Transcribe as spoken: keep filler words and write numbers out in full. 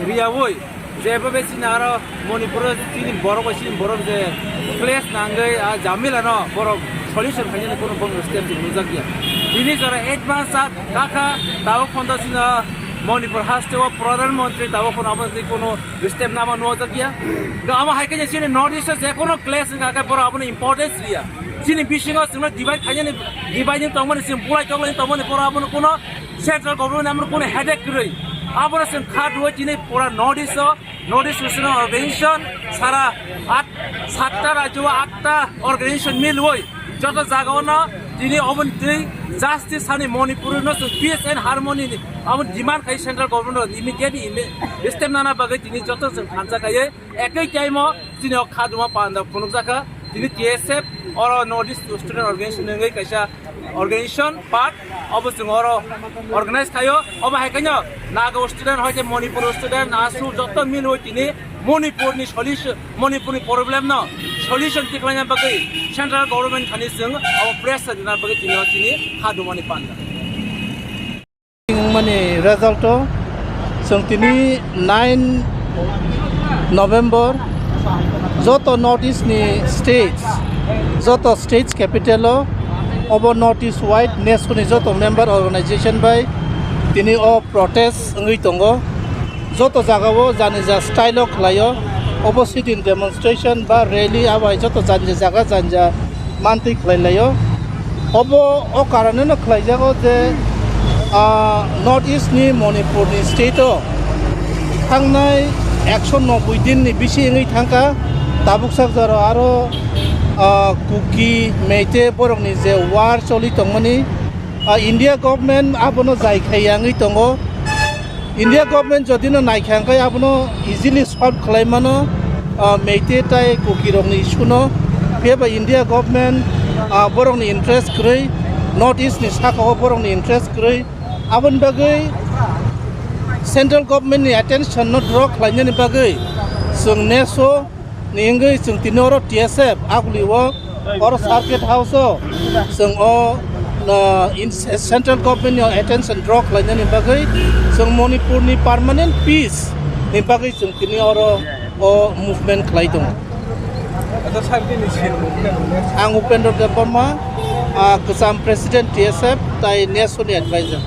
Riyawoi, jeba be chini aro Manipur chini borok bai chini borok je clash nangwi a jamila no borok solution khainani kuno bong step chwng nujak ya. Tini jora advance a kakha tabo phondo chini Manipur haste o Pradhan Mantri tabo phono abo tei kuno step nama nujak ya. Ga amo hai khe chini North East o je kuno clash wngkha khe borok abono importance riya. Chini bisingo chwngno divide khainani, divide ni tongmani chwng bulai toklai tongmani borok abono kuno Central government amro kunu headache kwrwi. Abono chwng kha duo tini pura North East o, North East Student Organization sara at, satta rajyo o atta organization milwi joto jaga o no tini oboni twi justice hani Manipur no chwng peace and harmony ni abo demand khai central government no immediately ime-, step nana bagwi tini joto chwng thansa khaiwi ekoi time o chini o kha duma panda phunukjakha. Tini T S F oro North East Student Organization wngwi kaisa organization part obo chwng oro organize khaio. Obo hai khaino Naga student hoite Manipur student asu joto milwi tini Manipur ni solution, Manipur ni problem no solution tikhlaina bagwi central government thani chwng obo pressure rwna bagwi tini o chini kha dumani panda. Wngmani result o chwng tini nine November joto North East ni states, joto states capital o obo North East wide neso ni joto member organization bai tini o protest wngwi tongo. Joto jaga o jani ja style o khlai o, obo sit-in demonstration ba rally abai joto jani ja jaga jani ja mantwi khlai lai o. Obo o karone no khlai jago je, ah, North East ni Manipur ni state o thangnai ekso nobboi din ni bisi wngwi thangkha. Tabuk sak jora aro, ah, Kuki, Meitei borok ni je war choli tongmani, ah, India government abono jai khai yangwi tongo. India government jodi no naikha hwnkhe abono easily solve khlai mano, ah, Meitei tai Kuki rok ni issue no. Phiya ba India government, ah, borok ni interest kwrwi, North East ni saka o borok ni interest kwrwi. Aboni bagwi central government ni attention no draw khlainani bagwi chwng neso ni wngwi chwng tini oro T S F aguli o oro circuit house o chwng o, uh, in central government ni attention draw khlainani bagwi chwng Manipur ni permanent peace ni bagwi chwng tini oro o movement khlai tongo. Ang Upendra Debbarma, ah, kwcham president T S F tai neso ni advisor.